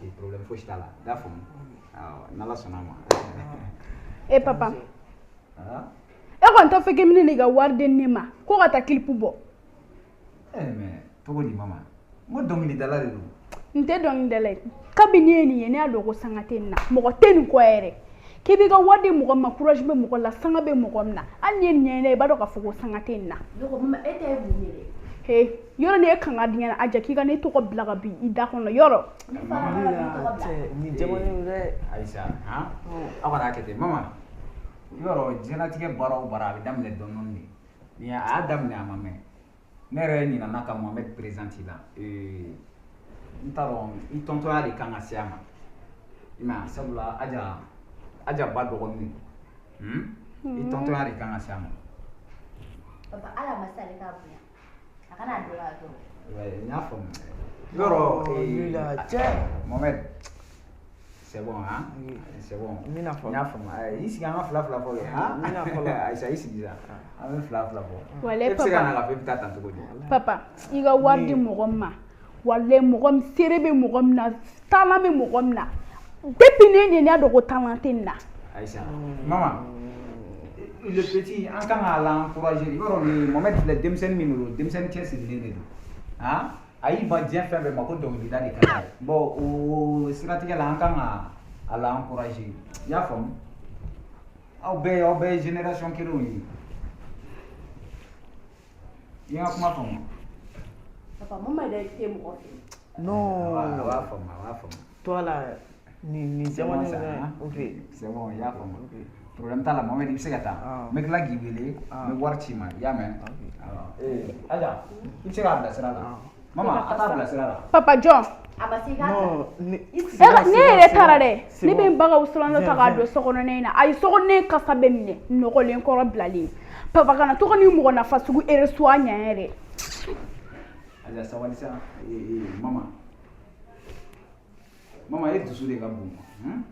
Ok, problème fosi t'a la, i y'a faamu. Awɔ, n'Ala sɔnna a ma. E papa. Ah. E kɔni t'a fɛ k'i bɛna n'i ka wari di ne ma ko ka taa clip bɔ. Eh mais cogo di mama? N ko dɔnkilidala de don. N tɛ dɔnkilidala ye. Kabini ne ye nin ye, ne y'a dɔn ko sanga tɛ nin na, mɔgɔ tɛ nin kɔ yɛrɛ. K'i b'i ka wari di mɔgɔ ma, courage bɛ mɔgɔ la, sanga bɛ mɔgɔ min na, hali n'i ye nin ɲɛ i b'a dɔn k'a fɔ ko sanga tɛ nin na. Ne ko mama, e ta ye mun ye dɛ? He, yɔrɔ ne ye kanga di ɲɛna Aja, k'i ka ne tɔgɔ bila ka bin i da kɔnɔ yɔrɔ. Ne fana b'a la k'i tɔgɔ bila. Cɛ, nin jamana dɛ. Ayisa, han, aw kana kɛ ten mama. I b'a dɔn diɲɛlatigɛ baara o baara, a bɛ daminɛ dɔɔnin dɔɔnin de. Ni a y'a daminɛ, a ma mɛn. Ne yɛrɛ ɲinɛna ka Mohamed présenter la. N t'a dɔn, i tɔntɔnya de kan ka se a ma. I m'a ye, sabula Aja ba dɔgɔnin de don. I tɔntɔnya de kan ka se a ma. Papa, hali a ma se ale k'a bonya. A kana a dɔgɔya dɔrɔn. Ouais, n y'a faamu. I b'a dɔn Lui là, cɛ. Mohamed, c'est bon, hein? Oui. C'est bon. N bɛna fɔ. N y'a faamu. I sigi, an ka fila fila fɔ kɛ. Han? N bɛna fɔlɔ. Ayisa, i sigi sa. An bɛ fila fila fɔ. Walayi E bɛ se ka papa. na k'a fɔ e bɛ taa tan cogo di? Papa, i ka wari di mɔgɔ min ma, walayi, mɔgɔ min seere bɛ mɔgɔ min na, talent bɛ mɔgɔ min na. Depuis ne ye nin ye, ne y'a dɔn ko talent tɛ nin na. Ayisa, mama, le petit, an kan k'a la encourager. I b'a dɔn nin Mohamed filɛ, denmisɛnnin min don, denmisɛnnin cɛsirilen de don. Han? A y'i ban diɲɛ fɛn bɛɛ ma ko dɔnkilida de ka d'a ye. Bon, o siratigɛ la, an kan ka a la encourager. I y'a faamu? Aw bɛɛ ye génération kelenw ye. I ye n ka kuma faamu? Papa, mama yɛrɛ tɛ mɔgɔ fɛ. Non. A b'a faamu, a b'a faamu. Toi là, nin C'est bon jamana ça, dɛ. hein? Ok. C'est bon, i y'a faamu. Ok. Problème t'a la, Mohamed, i bɛ se ka taa. Ah. N bɛ tila k'i wele, Ah. n bɛ wari ci i ma, i y'a mɛn? Ok. Awɔ. Ee, Aja, i bɛ se k'a bila sira la. Ah. Mama, a t'a bila sira la. Papa, jɔn? A ma se i k'a bila. Non, ne E ka ne yɛrɛ taara dɛ, ne bɛ n ba ka wusulan dɔ ta k'a don sokɔnɔna in na. Ayi, sokɔnɔna in kasa bɛ minɛ nɔgɔlen kɔrɔ bilalen. Papa, kana to ka ni mɔgɔ nafa sugu reçoit ɲɛ yɛrɛ. Aja, sabali sa. Ee, ee, mama. Mama, e dusu de ka bon. Hmm?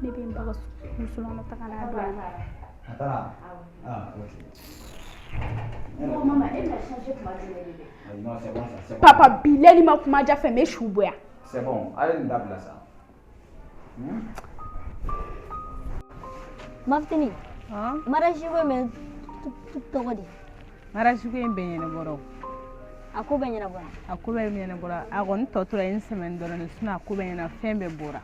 Ne bɛ n ba ka wusulan dɔ ta ka n'a don yan. A taara? Ah, ok. Ne ko mama, e bɛna changer tuma jumɛn de dɛ? Ayi, non, c'est bon ça, c'est bon. Papa, bilahi, ma kuma ja fɛ, n bɛ su bɔ yan. C'est bon, a ye nin dabila sa. Mafitini, mariage ko in bɛ tɔgɔ di? Mariage ko in bɛɛ ɲɛnabɔra o. A ko bɛɛ ɲɛnabɔra? A ko bɛɛ ɲɛnabɔra. A kɔni tɔ tora une semaine dɔrɔn de, sinon a ko bɛɛ ɲɛna, fɛn bɛɛ bɔra.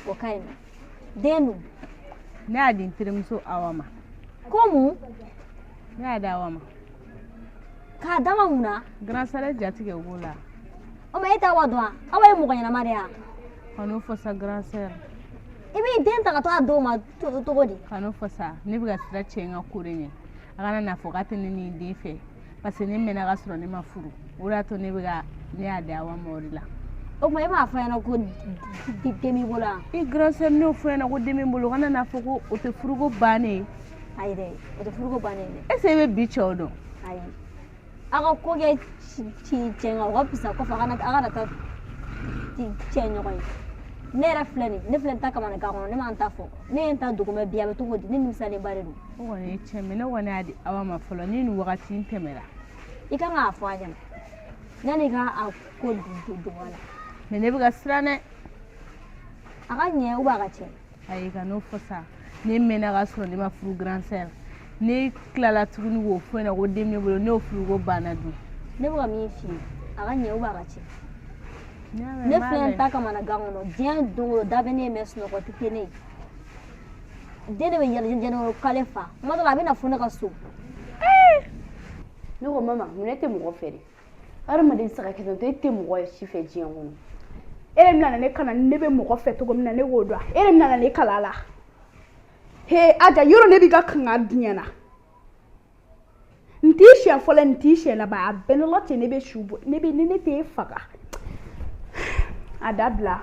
O ka ɲi nɔ. Den dun? Ne y'a di n terimuso Awa ma. Ko mun? Ne y'a di Awa ma. K'a d'a ma mun na? Grand sœur jatigɛ ko la. O ma, e t'Awa dɔn wa? Awa ye mɔgɔ ɲɛnama de ye wa? Kan'o fɔ sa, grand sœur. I b'i den ta ka taa d'o ma cogo di? Kan'o fɔ sa, ne bɛ ka siran cɛ in ka ko de ɲɛ. A kana n'a fɔ k'a tɛ ne ni den fɛ. Parce que ne mɛnna ka sɔrɔ ne ma furu. O de y'a to ne bɛ ka ne y'a di Awa ma o de la. O tuma e m'a fɔ a ɲɛna ko den b'i bolo wa? I grand sœur, ne y'o fɔ ɲɛna ko den bɛ n bolo, kana n'a fɔ ko o tɛ furuko bannen ye. Ayi dɛ, o tɛ furuko bannen ye dɛ. Est ce que e bɛ bi cɛw dɔn? Ayi. A ka ko kɛ ci cɛ kan, o ka fisa kɔfɛ a kana taa cɛ ɲɔgɔn ye. Ne yɛrɛ filɛ nin, ne filɛ n ta kamanagan kɔnɔ, ne m'an ta fɔ. Ne ye n ta dogo, mɛ bi a bɛ cogo di? Ne nimisalenba de don. O kɔni ye tiɲɛ, mais ne kɔni y'a di Awa ma fɔlɔ ni nin wagati in tɛmɛra. I kan k'a fɔ a ɲɛna yanni i ka a ko dogo a la. Mais ne bɛ ka siran dɛ. A ka ɲɛ ou bien a ka tiɲɛ? Ayi, ka n'o fɔ sa. Ne mɛnna ka sɔrɔ ne ma furu, grand sœur. Ne tilala tuguni k'o fɔ ɲɛna ko den bɛ ne bolo, n'o furuko banna dun? Ne bɛ ka min f'i ye, a ka ɲɛ ou bien a ka tiɲɛ? Ne filɛ n ta kamanagan kɔnɔ, diɲɛ don o don da bɛ ne ye, mɛ sunɔgɔ tɛ ne ye. Den de bɛ yɛlɛ jɛnɛ k'ale fa, kuma dɔ la a bɛ na fo ne ka so. Ne ko mama, mun ne tɛ mɔgɔ fɛ de? Hadamaden tɛ se ka kɛ ten tɔ, e tɛ mɔgɔ si fɛ diɲɛ kɔnɔ. E de bɛna ne kana, ne bɛ mɔgɔ fɛ cogo min na, ne k'o dɔn. E de bɛna ne kala la. He Aja, yɔrɔ ne b'i ka kanga diɲɛ na. N t'i siɲɛ fɔlɔ, n t'i siɲɛ laban, a bɛɛ n'Ala cɛ, ne bɛ su bɔ, ne bɛ ni ne t'e faga. A dabila.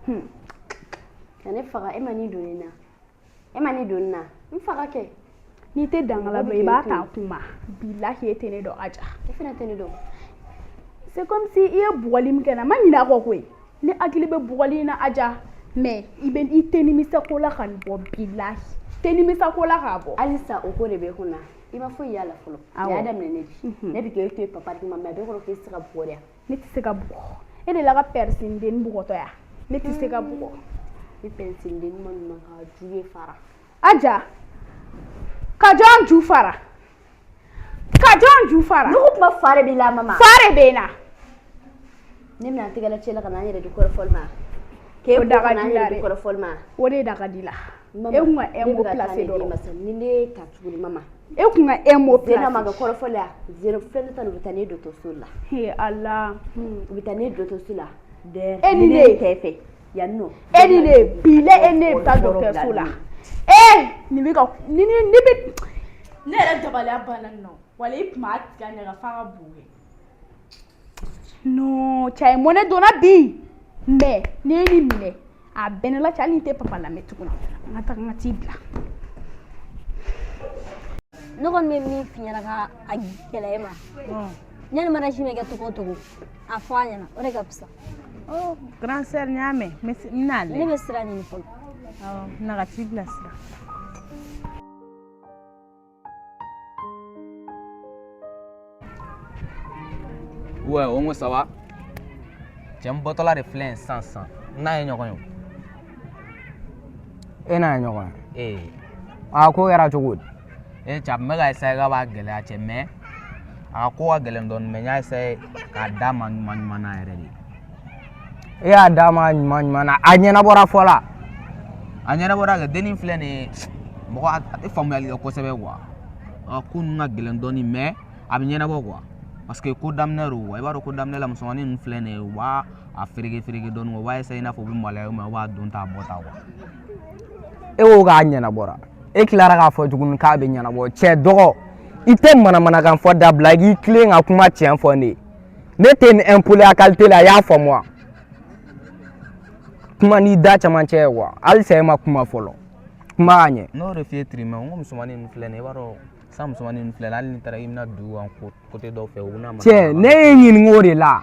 Ka ne faga, e ma ni don ne na. E ma ni don ne na. N faga kɛ. N'i tɛ dangala dɔn, i b'a ta kuma. Bilahi, e tɛ ne dɔn Aja. E fana tɛ ne dɔn. C'est comme si i ye bugɔli min kɛ n na, n ma ɲinɛ a kɔ koyi. Ne hakili bɛ bugɔli in na Aja. Mais i bɛ i tɛ nimisa ko la ka nin bɔ, bilahi. Tɛ nimisa ko la k'a bɔ. Halisa o ko de bɛ kunna. I ma foyi y'a la fɔlɔ. Awɔ. A y'a daminɛ ne di. Ne bɛ k'e to yen papa di ma, mais a bɛ kɔrɔ k'e tɛ se ka bugɔ de. Ne tɛ se ka bugɔ. E de la ka pɛrɛsindenni bugɔtɔ ya. Ne tɛ se ka bugɔ. Ni pɛrɛsindenni ma ɲuman ka ju ye fara. Aja, ka jɔn ju fara? Ka jɔn ju fara? Ne ko kuma fa de b'i la mama. Fa de bɛ n na. Ne bɛna n tɛgɛ la cɛ la ka na n yɛrɛ di kɔrɔfɔli ma. K'e O bɔ da ka ka na n di la yɛrɛ di dɛ. kɔrɔfɔli ma. O de da ka di la. Mama, E kun ka ne un bɛ mot ka taa placé ne den dɔrɔn. ma sisan. Ni ne ta tuguni mama. E kun ka un mot Zena ma placé. kɛ kɔrɔfɔli la. Zena filɛ ne ta nin u bɛ taa ne ye dɔgɔtɔrɔso la. He Ala. U bɛ taa ne ye dɔgɔtɔrɔso la. Dɛ E ni ne. tɛ fɛ yan nɔ. E ni ne bi la e ne bɛ taa dɔgɔtɔrɔso la. Ee nin bɛ ka ni ni ne bɛ. Ne yɛrɛ dabaliya banna nin nɔ wala i tun b'a tigɛ a ɲɛ kan f'a ka bo kɛ. Non cɛ mɔnɛ donna bi mais ne ye nin minɛ a bɛɛ ne la cɛ hali ni tɛ papa lamɛn tuguni an ka taga n ka t'i bila. Ne kɔni bɛ min f'i ɲɛna ka a gɛlɛya e ma. Yanni mariage bɛ kɛ cogo o cogo, a fɔ a ɲɛna, o de ka fisa. Oh, grande sœur n y'a mɛn, n bɛ se- n bɛna Ne lajɛ. bɛ sira ɲini fɔlɔ. Awɔ, n na ka t'i bilasira. Ouais, o ko ça va. Cɛ n bɔtɔla de filɛ yen sisan sisan. N n'a ye ɲɔgɔn ye o. E n'a ye ɲɔgɔn ye? Ee. A ko kɛra cogo di? Ee cɛ a tun bɛ ka essayer k'a b'a gɛlɛya cɛ mais a ka ko ka gɛlɛn dɔɔnin mais n y'a essayer k'a d'a ma ɲuman ɲuman na yɛrɛ de. E y'a d'a ma ɲuman ɲuman na, a ɲɛnabɔra fɔlɔ. A ɲɛnabɔra kɛ dennin filɛ nin ye mɔgɔ a tɛ faamuyali kɛ kosɛbɛ quoi. A ka ko ninnu ka gɛlɛn dɔɔnin mais a bɛ ɲɛnabɔ quoi. Parce que ko daminɛ don quoi. I b'a dɔn ko daminɛ la musomanin ninnu filɛ nin ye u b'a a fereke fereke dɔɔnin quoi. U b'a essayer i n'a fɔ u bɛ maloya mais u b'a don tan a bɔ tan quoi. E ko k'a ɲɛnabɔra. E tilara k'a fɔ tuguni k'a bɛ ɲɛnabɔ. Cɛ dɔgɔ, i tɛ manamanakan fɔ dabila, i k'i tilen ka kuma tiɲɛ fɔ ne ye. Ne tɛ nin impoli a qualité la, i y'a faamu wa? Kuma n'i da camancɛ ye quoi. Halisa e ma kuma fɔlɔ. Kuma ka ɲɛ. N'o de f'i ye Tirimɛ, n ko musomanin ninnu filɛ nin ye i b'a dɔn sisan musomanin ninnu filɛ nin ye hali n'i taara i bɛna dugu kan côté dɔw fɛ u bɛna Cɛ, ne y'i ɲininka o de la.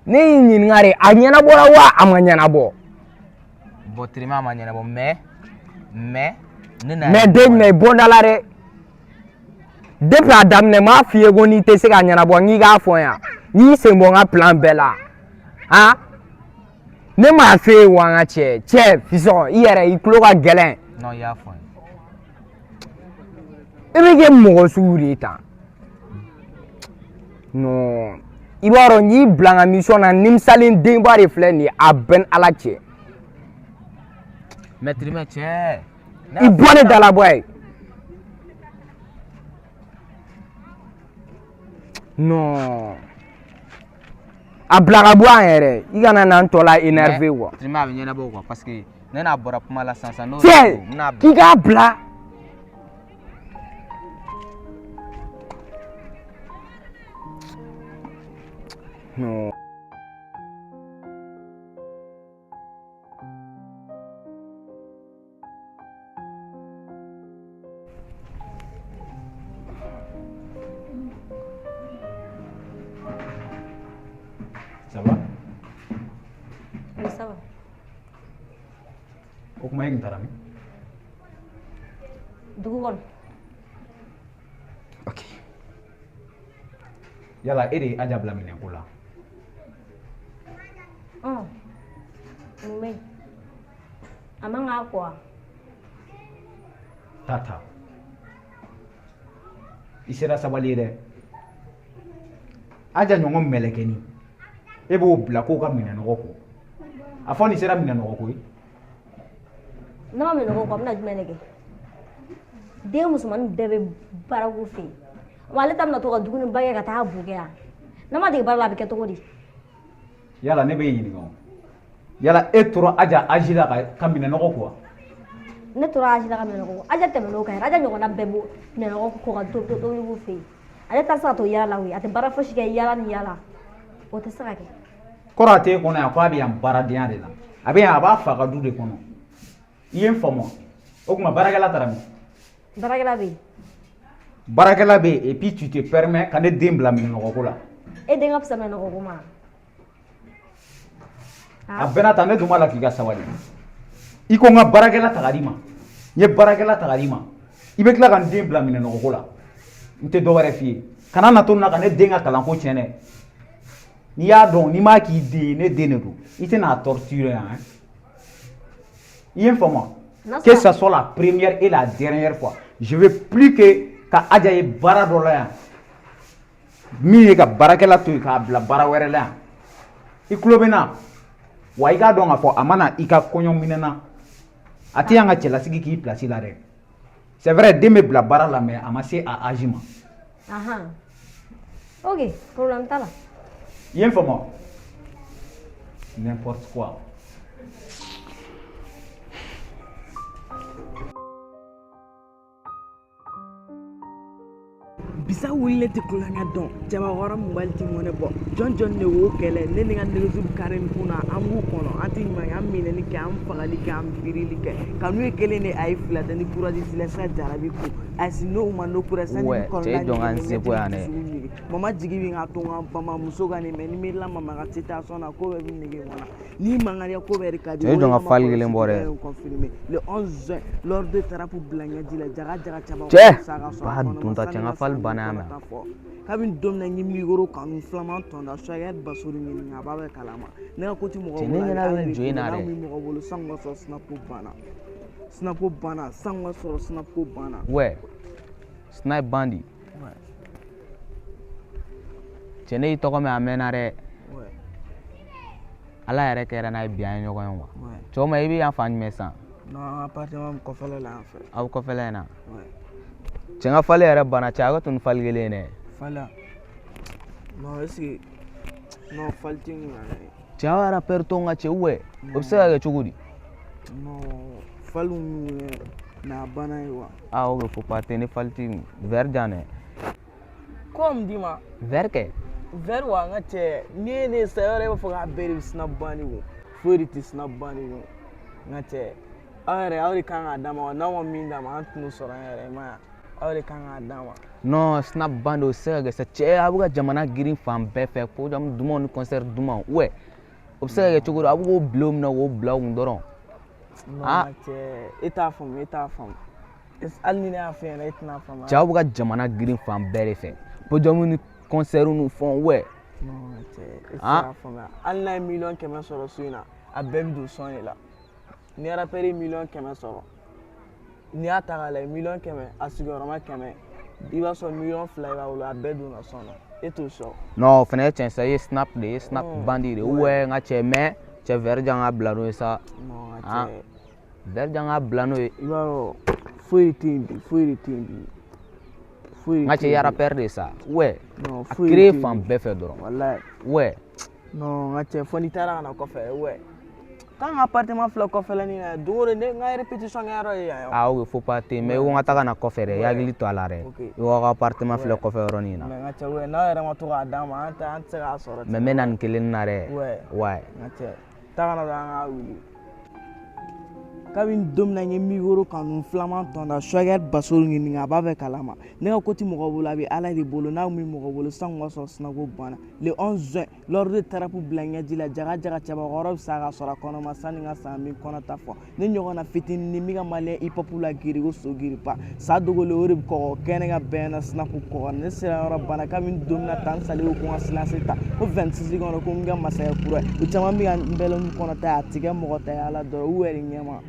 Ne y'i ɲininka de, a ɲɛnabɔra wa a ma ɲɛnabɔ? Bon Tirimɛ a ma ɲɛnabɔ mais ne n'a Mais den jumɛn i bɔda la dɛ. Depuis a daminɛ n m'a f'i ye ko n'i tɛ se ka ɲɛnabɔ n k'i k'a fɔ n yan. N y'i sen bɔ n ka plan bɛɛ la. Han? Ne m'a f'e ye wa n ka cɛ? Cɛ fisɔn i yɛrɛ i tulo ka gɛlɛn. Non i y'a fɔ n ye. E bɛ kɛ mɔgɔ sugu de ye tan. Non. I b'a dɔn n y'i bila n ka mission na nimisalen denba de filɛ nin ye a bɛɛ ni Ala cɛ. Mais Tirimɛ cɛ. I bɔ ne da la bɔ yen. Non. A bila ka bɔ yan yɛrɛ i kana na n tɔ la énervé quoi. Tirimɛ a bɛ ɲɛnabɔ quoi parce que ne n'a bɔra kuma la sisan sisan n'o de Cɛ don n bɛna k'i k'a bila. Non. Ça va? Oui, ça va. O kuma e kun taara min? Dugu kɔnɔ. Ok. Yala e de ye Aja bila minɛnko la? Ɔn, mun bɛ yen? A man k'a ko wa? Tata. I sera sabali ye dɛ. Aja ɲɔgɔn mɛlɛkɛnin. E b'o bila k'o ka minɛnɔgɔ ko. A fɔ nin sera minɛnɔgɔ ko ye. Ne ma minɛnɔgɔ ko a bɛna jumɛn de kɛ? Den musomannin bɛɛ bɛ baara k'u fɛ yen. Wa ale ta bɛna to ka dumuni ba kɛ ka taa bo kɛ yan. N'a ma dege baara la a bɛ kɛ cogo di? Yala ne b'e ɲininka o. Yala e tora Aja âge la ka minɛnɔgɔ ko wa? Ne tora âge la ka minɛnɔgɔ ko. Aja tɛmɛn'o kan yɛrɛ. Aja ɲɔgɔnna bɛɛ b'o minɛnɔgɔ ko ka tobili k'u fɛ yen. Ale ta tɛ se ka to yaala la koyi. A tɛ baara fosi kɛ yaala ni yaala. O tɛ se ka kɛ. Kɔrɔ a t'e kɔnɔ yan ko a bɛ yan baaradenya de la. A bɛ yan a b'a fa ka du de kɔnɔ. I ye n faamu wa? O tuma baarakɛla taara min? Baarakɛla bɛ yen. Baarakɛla bɛ yen et puis tu te permets ka ne den bila minɛnɔgɔ ko la. E den ka fisa minɛnɔgɔ ko ma. A bɛɛ n'a ta ne dun b'a la k'i ka sabali. I ko n ka baarakɛla ta ka d'i ma. N ye baarakɛla ta ka d'i ma. I bɛ tila ka n den bila minɛnɔgɔ ko la. N tɛ dɔ wɛrɛ f'i ye. Kana na to nin na ka ne den ka kalanko tiɲɛ dɛ. N'i y'a dɔn n'i m'a k'i den ye, ne den de don. I tɛna a torturer yan. Hein? I ye n faamu wa? Que ça soit la première et la dernière fois. Je veux plus que ka Aja ye baara dɔ la yan. Min ye ka baarakɛla to yen k'a bila baara wɛrɛ la yan. I tulo bɛ n na? Wa i k'a dɔn k'a fɔ a ma na i ka kɔɲɔminɛn na. A tɛ yan ka cɛlasigi k'i place la dɛ. C'est vrai, den bɛ bila baara la, mais a ma se a âge ma. Ahan. Ok, problème t'a la. I ye n faamu wa? N'importe quoi. Bisa wulilen tɛ kulonkɛ dɔn, cɛbakɔrɔ mobali ti mɔnɛ bɔ, jɔn jɔn de y'o kɛlɛ? Ne ni n ka nɛgɛso bɛ kari nin kun na, an b'u kɔnɔ, an tɛ ɲuman kɛ, an minɛni kɛ, an fagali kɛ, an birili kɛ. Kanu ye kelen de, a ye fila tɛ. Ni kuraji sila sa, jarabi ko a si n'o ma n'o kura sani. Ouais, cɛ ye jɔn ka n seko yan dɛ. Mama jigi bɛ ka to n ka bama muso ka nin mɛ ni miirila mama ka situation na, ko bɛɛ bɛ nege bɔ n na ni mankan ko bɛɛ de ka di. Cɛ ye jɔn ka fali kelen bɔ dɛ. Confirmé le 11 juin lors de tarapu bila ɲɛji la, jaga jaga caba. Cɛ ba dunta, cɛ, n ka fali banna yan mɛ. Kabini don min na n ye micro kanu filaman tɔnda sɔgɛ basori ɲininka, a b'a bɛɛ kalama. Ne ka ko ti mɔgɔ Cɛ, ne ɲɛna bɛ jɔ in na dɛ. Bolo mɔgɔ bolo san ka sɔrɔ snap banna, snap banna, san ka sɔrɔ snap banna. Ouais, Snipe Bandi. Cɛ, ne y'i tɔgɔ mɛn a mɛnna dɛ. Ala yɛrɛ kɛra n'a ye bi, an ye ɲɔgɔn ye quoi. Cɛ, o ma i bɛ yan fan jumɛn sisan? Non, an ka appartement bɛ kɔfɛla la yan fɛ. Aw bɛ kɔfɛla in na. Cɛ, n ka fali yɛrɛ banna. Cɛ, a ka to ni fali kelen ye dɛ. Fala, non, est ce que non, fali tɛ n kun yan dɛ. Cɛ, aw yɛrɛ pɛrɛ tɔn ka cɛ wɛ, o bɛ se ka kɛ cogo di? Non, fali mun ye mais a banna ye wa. Ah ok, faut pas tɛ ni fali tɛ verre jan dɛ. Ko mun d'i ma? Verre kɛ. Verre wa? N ka cɛ, n'i ye ne sa yɔrɔ, e b'a fɔ k'a bɛɛ de bɛ snap ban de kun, foyi de tɛ snap ban de kun. N ka cɛ, aw yɛrɛ, aw de kan k'a d'a ma wa, n'aw ma min d'a ma, an tɛn'o sɔrɔ an yɛrɛ ye ma ye, aw de kan k'a d'a ma. Non, Snap Bandi, o tɛ se ka kɛ sa. Cɛ, a bɛ ka jamana girin fan bɛɛ fɛ, podium dumanw ni concert dumanw. Ouais, o bɛ se ka kɛ cogo di? A bɛ k'o bila o minɛ k'o bila o kun dɔrɔn. Non. Ah. N ka cɛ, e t'a faamu, e t'a faamu, hali ni ne y'a f'e ɲɛna, e tɛna faamu. Cɛ, aw bɛ ka jamana girin fan bɛɛ de fɛ, podium ni concert ni fɛnw. Ouais. Non, n ka cɛ, e tɛ se Ah. k'a faamuya. Hali n'a ye 100 000 000 sɔrɔ su in na, a bɛɛ bɛ don son de la. Ni rappeur ye 100 000 000 sɔrɔ, n'i y'a ta k'a lajɛ, 100 000 000, a sigiyɔrɔma kɛmɛ, i b'a sɔrɔ 2 million b'a bolo, a bɛɛ donna son na, e t'o sɔrɔ. Non, o fana ye tiɲɛ sa. I ye Snap de ye, Snap Bandi de. Ouais. Ouais, n ka cɛ, mais cɛ, verre jan ka bila n'o ye sa. Non, n ka Ah. cɛ. Verre jan ka bila n'o ye. I b'a dɔn, foyi de tɛ yen bi, foyi de tɛ yen bi, foyi N de ka tɛ cɛ, i yen ye bi. rappeur de sa. Ouais. Non, A foyi de créé tɛ yen fan bi. bɛɛ fɛ dɔrɔn. Walayi. Ouais. Non, n ka cɛ, fo n'i taara ka na kɔfɛ. Ouais, k'an ka appartement filɛ kɔfɛla nin na, don o don ne n ka répétition kɛyɔrɔ ye yan ye. Ah ok, faut pas ten, mais i ko n ka taga na kɔfɛ dɛ, i hakili to a la dɛ. Ok. I ko aw ka appartement filɛ kɔfɛ yɔrɔnin in na. Mais n ka cɛ, ouais, n'aw yɛrɛ ma to k'a d'an ma, an tɛ an tɛ se k'a sɔrɔ. Mais n bɛ na nin kelen na dɛ. Ouais. Ouais. N ka cɛ, taa ka na dɔrɔn, an k'a wuli. Kabini don min na n ye micro kanu filaman tɔnda sɔgɛ basoro ɲininka, a b'a bɛɛ kalama. Ne ka ko ti mɔgɔ bolo, a bɛ Ala de bolo. N'a kun bɛ mɔgɔ bolo san kun ka sɔrɔ sinako banna. Le 11 juin lors de tarapu bila ɲɛji la, jaga jaga cɛbakɔrɔ bɛ sa ka sɔrɔ a kɔnɔ ma sanni ka san min kɔnɔ ta fɔ ne ɲɔgɔn na fitinin min ka malien hip hop la giri ko so giri pa sa dogolen, o de bɛ kɔgɔ kɛnɛ ka bɛn na snap kɔgɔ. Ne sera yɔrɔ banna kabini don min na tan sale ko n ka silence ta ko 26 kɔnɔ, ko n ka masakɛ kura ye. O caman bɛ ka n bɛlɛn kɔnɔ ta, a ti kɛ mɔgɔ ta ye, Ala dɔrɔn u yɛrɛ ɲɛma.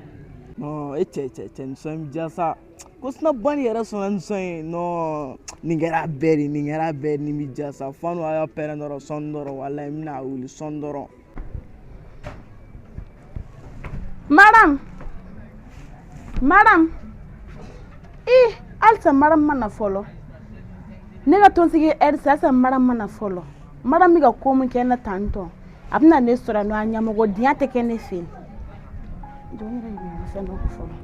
Non, e cɛ cɛ cɛ, nin son in bɛ diya sa, ko snap bandi yɛrɛ sɔnna nin son ye. Non, nin kɛra bɛɛ de, nin kɛra bɛɛ de, nin bɛ diya sa. Fo n'u y'a pɛrɛn dɔrɔn, sɔnni dɔrɔn, walayi n bɛna wuli sɔnni dɔrɔn. Madame, madame, i halisa madame ma na fɔlɔ. Ne ka tɔnsigi ɛri sa, halisa madame ma na fɔlɔ. Madame bɛ ka ko min kɛ ne na tantɔ, a bɛna ne sɔrɔ yan nɔ, a ɲɛmɔgɔdenya tɛ kɛ ne fɛ yen. Jɔ, n yɛrɛ ɲinɛna fɛn dɔ kɔ fɔlɔ.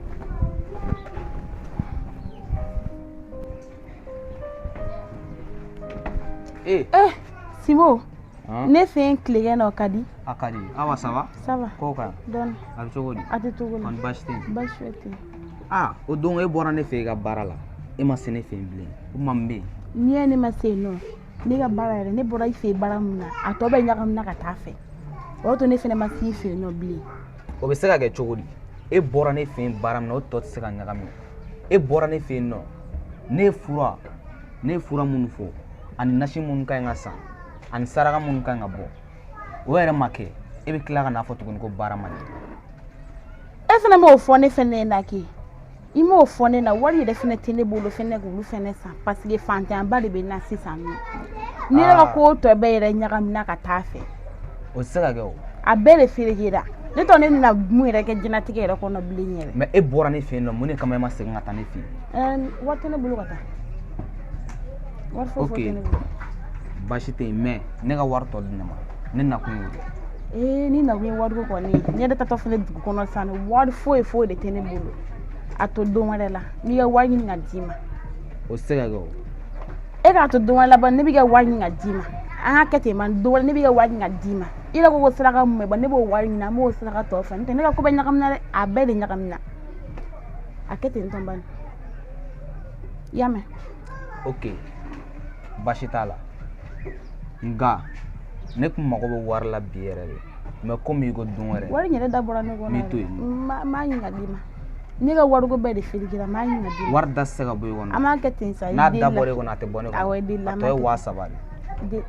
Eh. Eh, Simo. Han? Ne fɛ yen tilegan na, o ka di. A ka di. Awa, ça va? Ça va. Kow ka ɲi? Dɔɔni. A bɛ cogo di? A tɛ cogo la. Kɔni baasi tɛ yen? Baasi foyi tɛ yen. Ah, o don e bɔra ne fɛ i ka baara la. E ma se ne fɛ yen bilen. O tuma mun bɛ yen? N'i ye ne ma se yen nɔ, ne ka baara yɛrɛ, ne bɔra i fɛ yen baara min na, a tɔ bɛɛ ɲagamina ka taa fɛ, o y'a to ne fɛnɛ ma se i fɛ yen nɔ bilen. O bɛ se ka kɛ cogo di? E bɔra ne fɛ yen baara min na, o tɔ tɛ se ka ɲagami. E bɔra ne fɛ yen nɔ, ne ye fura Ne ye fura minnu fɔ ani nasi minnu ka ɲi ka san ani saraka minnu ka ɲi ka bɔ, o yɛrɛ ma kɛ. E bɛ tila ka n'a fɔ tuguni ko baara ma ɲɛ. E fana m'o fɔ ne fɛnɛ na kɛ, i m'o fɔ ne na. Wari yɛrɛ fɛnɛ tɛ ne bolo fɛnɛ k'olu fɛnɛ san, parce que fantanyaba de bɛ n na sisan nɔ. Ne yɛrɛ ka ko tɔ bɛɛ yɛrɛ ɲagamina ka taa fɛ. O tɛ se ka kɛ o. A bɛɛ de ferekera. Ne tɔ ne bɛna mun yɛrɛ kɛ diɲɛlatigɛ yɛrɛ kɔnɔ bilen yɛrɛ? Mais e bɔra ne fɛ yen nɔ, mun de kama e ma segin ka taa ne fɛ yen? Wari tɛ ne bolo ka taa, wari foyi foyi tɛ ne bolo. Baasi tɛ yen, mais ne ka wari tɔ di ne ma. Ne nakun y'o de ye. Ee, ni nakun ye wariko kɔni ye, ne yɛrɛ tatɔ fɛnɛ dugu kɔnɔ sisan, wari foyi foyi de tɛ ne bolo. A to don wɛrɛ la, n b'i ka wari ɲini ka d'i ma. O tɛ se ka kɛ o. E k'a to don wɛrɛ la ban, ne b'i ka wari ɲini ka d'i ma. An ka kɛ ten ban, don wɛrɛ ne b'i ka wari ɲini ka d'i ma. I yɛrɛ ko ko saraka mun bɛ bɔ, ne b'o wari ɲini, an b'o saraka tɔ fɛ. N'o tɛ ne ka ko bɛɛ ɲagamina dɛ, a bɛɛ de ɲagamina. A kɛ ten tɔn bani, i y'a mɛn? Ok, baasi t'a la, nka ne tun mago bɛ wari la bi yɛrɛ de, mais komi i ko don wɛrɛ. Wari in yɛrɛ da bɔra ne kɔnɔ. N b'i to yen. N b'a ɲini ka d'i ma. Ne ka wariko bɛɛ de ferekera, n b'a ɲini ka d'i ma. Wari da tɛ se ka bɔ i kɔnɔ. An b'a kɛ ten sa. N'a da bɔra i kɔnɔ, a tɛ bɔ ne kɔnɔ. Awɔ, i delila. A tɔ ye 3000 de.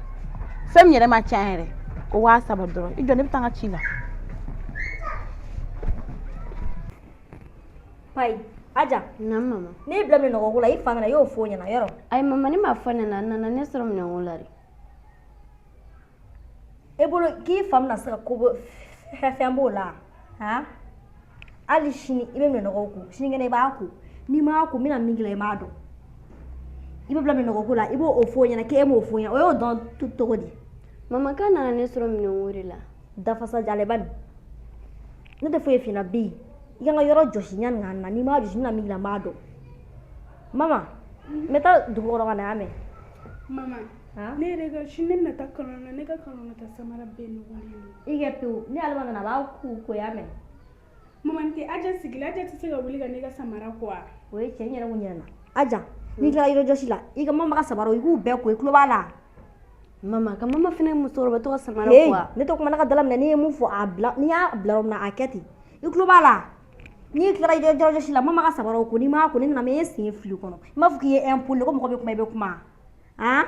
Fɛn min yɛrɛ ma ca yɛrɛ, o 3000 dɔrɔn. I jɔ, ne bɛ taa n ka ci la. Payi, Aja. Naamu mama. Ne y'i bila minɛnɔgɔ ko la, i fa nana, i y'o fɔ o ɲɛna yɔrɔ? Ayi mama, ne m'a fɔ ne na, a nana ne sɔrɔ minɛnko la de. E bolo k'i fa bɛna se ka ko bɔ fɛn b'o la han? Hali sini i bɛ minɛnɔgɔw ko, sinikɛnɛ i b'a ko, n'i m'a ko n bɛna min k'i la i m'a dɔn. I bɛ bila minɛnɔgɔ ko la, i b'o fɔ o ɲɛna k'e m'o fɔ o ɲɛna, o y'o dɔn cogo di? Mama, k'a nana ne sɔrɔ minɛnko de la. Dafasa jaleba nin, ne tɛ foyi f'i ɲɛna bi. I kan ka yɔrɔ jɔsi yanni ka na, n'i m'a jɔsi n bɛna min k'i la n b'a dɔn. Mama, n bɛ taa dugu kɔnɔ ka na, y'a mɛn? Mama, ne yɛrɛ ka sini ne bɛna taa kalan na, ne ka kalan na taa samara bɛɛ nɔgɔlen don. I kɛ pewu, ni Alima nana a b'a ko, y'a mɛn? Mama, n tɛ Aja sigilen, Aja tɛ se ka wuli ka ne ka samara ko wa? O ye tiɲɛ, n yɛrɛ kun ɲinɛna. Aja, n'i tilala yɔrɔ jɔsi la, i ka mama ka samaraw i k'u bɛɛ ko, i tulo b'a la? Mama, ka mama fana musokɔrɔba to ka samara ko wa? Ne tɛ kuma ne ka dala minɛ, n'i ye mun fɔ a bila, n'i y'a bila yɔrɔ min na a kɛ ten. I tulo b'a la? N'i tilala yɔrɔ jɔsi la, mama ka samaraw ko, n'i m'a ko ne nana e sen fili kɔnɔ. I m'a fɔ k'i ye impoli, ko mɔgɔ bɛ kuma i bɛ kuma. Han?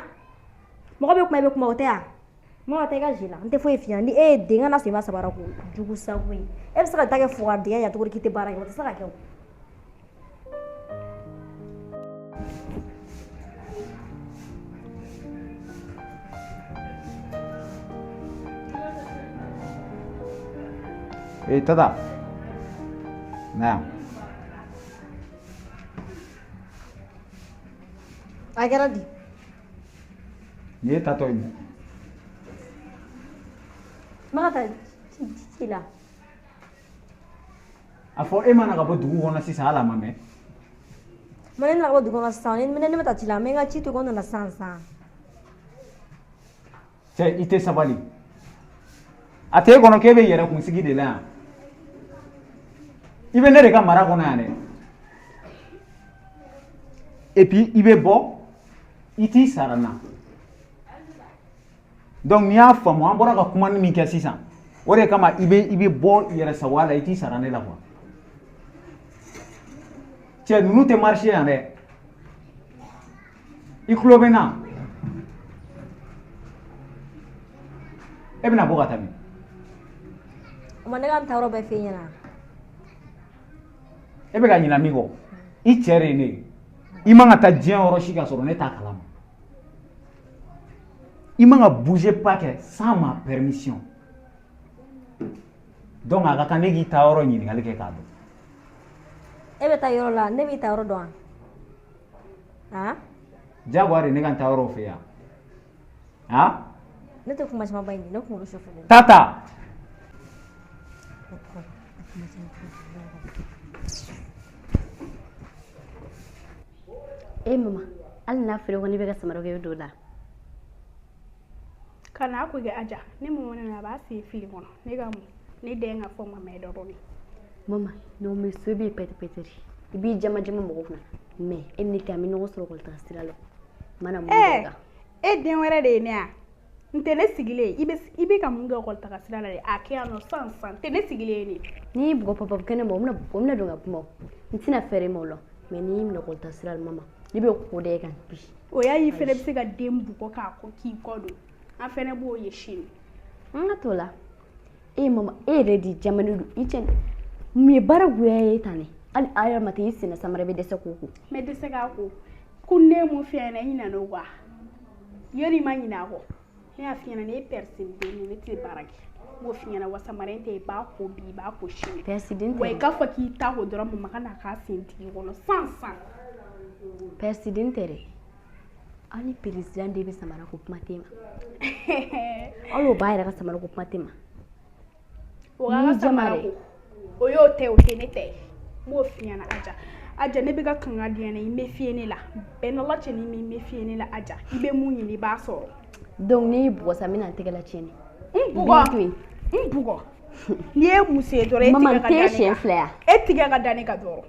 Mɔgɔ bɛ kuma i bɛ kuma, o tɛ yan? Mama, taa i ka jeu la, n tɛ foyi f'i ɲɛna. Ni e ye den kana sɔn i ma samara ko jugu sago ye. E bɛ se ka taa kɛ fugaridenya ye cogo di k'i tɛ baara kɛ? O tɛ se ka kɛ o. Ee tata, na yan. A kɛra di? Nin ye tatɔ ye min? N bɛ ka taa ci la. A fɔ e mana ka bɔ dugu kɔnɔ sisan, hali a ma mɛn. Ma ne nana ka bɔ dugu kɔnɔ sisan, ne bɛ taa ci la, n bɛ n ka ci to ko n nana sisan sisan. Cɛ, i tɛ sabali. A t'e kɔnɔ k'e bɛ yɛrɛ kunsigi de la yan. I bɛ ne de ka mara kɔnɔ yan dɛ. Et puis i bɛ bɔ, i t'i sara n na. Donc n'i y'a faamu, an bɔra ka kuma min kɛ sisan, o de kama i bɛ bɔ yɛrɛ sagoya la, i t'i sara ne la quoi. Cɛ, ninnu tɛ marché yan dɛ. I tulo bɛ n na? E bɛna bɔ ka taa min? O ma ne ka n taa yɔrɔ bɛɛ f'e ɲɛna. E bɛ ka ɲinɛ min kɔ, i cɛ de ye ne ye. I man ka taa diɲɛ yɔrɔ si ka sɔrɔ ne t'a kalama. I man ka bouger pas kɛ sans ma permission. Donc a ka kan ne k'i taa yɔrɔ ɲininkali kɛ k'a dɔn. E bɛ taa yɔrɔ la, ne b'i taa yɔrɔ dɔn wa? Han? Diyagoya de ne ka n taa yɔrɔ fɛ yan. Han? Ne tɛ kuma caman ba in ne kunkolo sɔfɛlen. Tata. E mama, hali n'a fɔra ko ne bɛ ka samara kɛ, i bɛ don o la? Ka n'a ko kɛ Aja, ne mama nana, a b'a sen fili kɔnɔ. Ne ka mun ne den ka fɔ mama ye dɔrɔn de. Mama, n'o mɛ so, i b'i pɛtɛ pɛtɛ de, i b'i jama jama mɔgɔw kunna, mais e ni ne tɛ, an bɛ ɲɔgɔn sɔrɔ ekɔli sira la. Mana mun Ɛɛ kan? E den wɛrɛ de ye ne ya. N tɛ ne sigilen, i bɛ ka mun kɛ ekɔli taga sira la dɛ? A kɛ yan nɔ sisan sisan, n tɛ ne sigilen ye ne. N'i y'i bugɔ papa kɛnɛ ma, o bɛna don ka kuma. O n tɛna fɛrɛ ma o la, mais n'i y'i minɛ ekɔli sira la, mama, Ne bɛ ko da e kan bi. O y'a y'i fɛnɛ bɛ se ka den bugɔ k'a ko k'i kɔ don. An fɛnɛ b'o ye sini. An ka t'o la. E mama, e yɛrɛ de jamana don. I cɛ mun ye baara goya ye tan ne? Hali a yɛrɛ ma tɛ i senna samara i bɛ dɛsɛ k'o ko. N bɛ dɛsɛ k'a ko. Ko ne ye mun f'i ɲɛna, i ɲinɛna o kɔ wa? Yɔrɔ i ma ɲinɛ a kɔ. Ne y'a f'i ɲɛna ne ye pɛrisiden ye, ne tɛ baara kɛ. N b'o f'i ɲɛna wa samara in tɛ i b'a ko bi i b'a ko sini. Pɛrisiden tɛ. Wa i k'a fɔ k'i ta ko dɔrɔn mama ka na k'a sen digi kɔnɔ san san. Pɛrisiden tɛ dɛ. Hali peresidan de bɛ samara ko kuma t'e ma. Hali o b'a yɛrɛ ka samara ko kuma t'e ma. O k'a ka samara ko. O y'o tɛ o tɛ ne tɛ ye. N b'o f'i ɲɛna Aja. Aja ne bɛ ka kanga di ɲɛna i méfier ne la. Bɛɛ n'Ala cɛ n'i m'i méfier ne la Aja. I bɛ mun ɲini i b'a sɔrɔ. Donc n'i y'i bugɔ sa n bɛna n tɛgɛ latiɲɛ. N bugɔ. N bugɔ. N'i ye muso ye dɔrɔn e tigɛ ka da ne kan. Mama n t'e siɲɛ fila yan. E tigɛ ka da ne kan dɔrɔn.